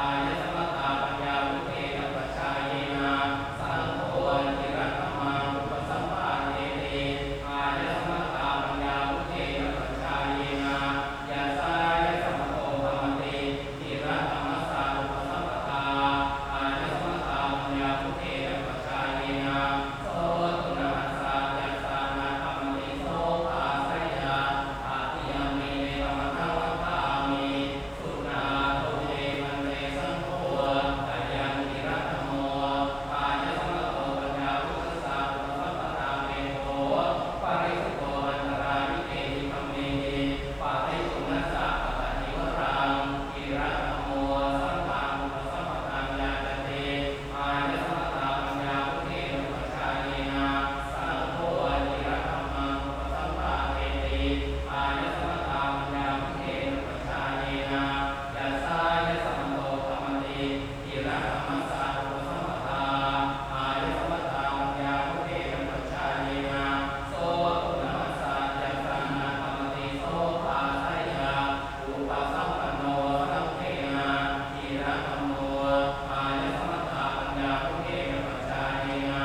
ອາຍະສະມະຕາປັນຍາວຸເທນະປັດຈາເຍນະ ສັງໂຄອະຈິລະທຳມັງອຸປະສຳປາເທຕິ ອາຍະສະມະຕາປັນຍາວຸເທນະປັດຈາເຍນະ ຍະສາຍະສະມະໂຕຄະມະຕິ ທິລະທຳມັດສະອຸປະສຳປະທາ ອາຍະສະມະຕາປັນຍາມຸເທນະປັດຈາເຍນະ ໂສຕຸນະຫັດສະ ຍະສານະຄະມະຕິ ໂສພາສະຍາ ຕະຕິຍຳປີເມ ກຳມັນທັງວັດຖາມິ ສຸນາໂທ ເມ ພັນເຕ ສັງໂຄ ຈະຍັງທິລະທຳໂມ ອາຍະສະມະໂຕປັນຍາວຸທັດສະອຸປະສຳປະທາ ເພໂທ ປະລິສຸດໂທ ອັນຕະລານິເກ ວິຄັມເມຫິ ປະລິປຸນນະສະ ປະກະຕິວະລັງ ທິລະທຳໂມ ສັງຄານຸປະສຳປະທັງ ຍາຈະເຕ ອາຍະສະມະຕາປັນຍາມຸເທນະປັດຈາເຍນະ ສັງໂຄອະຈິລະທຳມັງອຸປະສຳປາເທຕິ ອາຍະສະມະຕາປັນຍາມຸເທນະປັດຈາເຍນະ ຍະສາຍະສະມະໂຕຄະມະຕິ ທິລະທຳມັດສະອຸປະສຳປະທາ ອາຍະສະມະຕາປັນຍາມຸເທນະປັດຈາເຍນະ ໂສຕຸນະຫັດສະ ຍະສານະຄະມະຕິ ໂສພາສະຍາ ອຸປະສຳປັນໂນ ສັງເຄນະ ທີລະທຳໂມ ອາຍະສະມະຕາປັນຍາມຸເທນະປັດຈາເຍນະ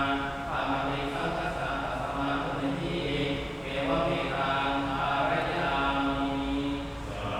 ຄະມະຕິສັງຄັດສະ ຕັດສະມາທຸດທິ ເອວະເມຕັງ ທາຣະຍາມິ ສາ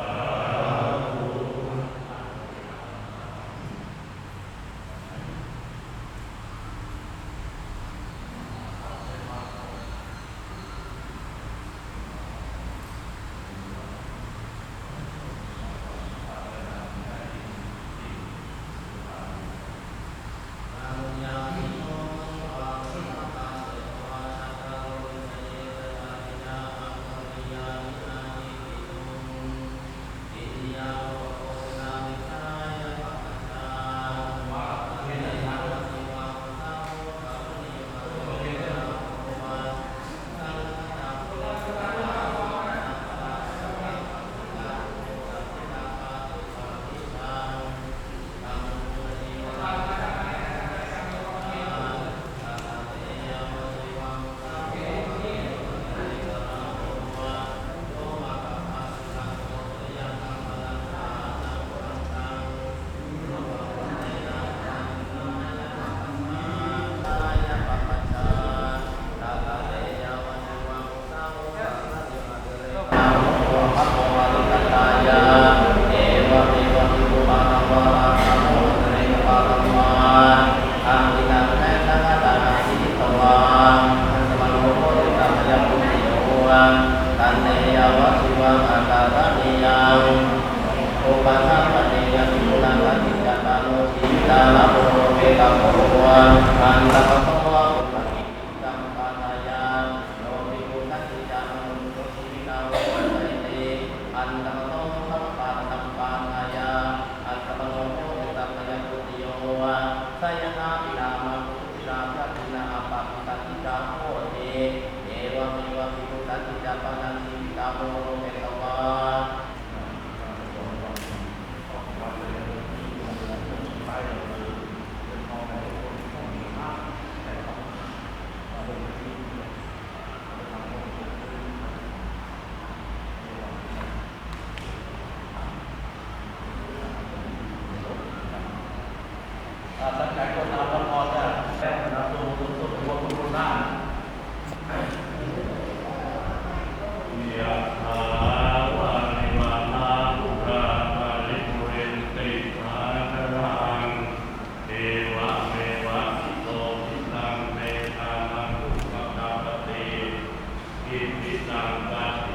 ທຸ.